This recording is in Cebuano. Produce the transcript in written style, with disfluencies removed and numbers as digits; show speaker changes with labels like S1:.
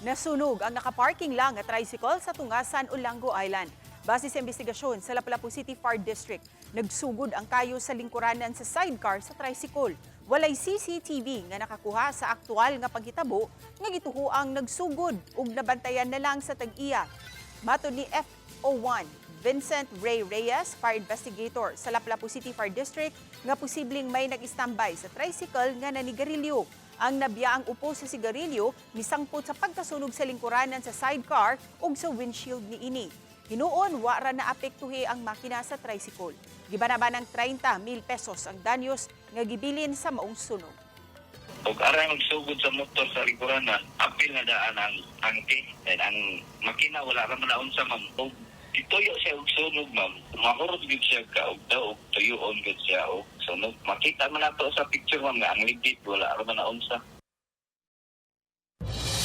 S1: Nasunog ang nakaparking lang nga tricycle sa Tungasan, Olango Island. Base sa investigasyon sa Lapu-Lapu City Fire District, nagsugod ang kayo sa lingkuranan sa sidecar sa tricycle. Walay CCTV nga nakakuha sa aktual nga paghitabo nga gituhoang nagsugod ug nabantayan na lang sa tag-iya. Matod ni FO1 Vincent Ray Reyes, fire investigator sa Lapu-Lapu City Fire District, nga posibleng may nag-standby sa tricycle nga nanigarilyo. Ang nabiyaang upo sa sigarilyo misangpot sa pagkasunog sa lingkuranan sa sidecar ug sa windshield niini. Hinuon, wa ra na apektuhi ang makina sa tricycle. Gibanaba ng 30 mil pesos ang danyos nga gibilin sa maong sunog.
S2: Ug aray magsugod sa motor sa lingkuranan, apil na daan ang tangke. Then ang makina wala ra man naunsa, ma'am. Ug gituyo siya og sunog, ma'am. Mahurot gyud siya ka og daog, tuyuon gyud siya og sunog. Makita man nato sa picture, ma'am, nga ang ligid wala ra man naunsa.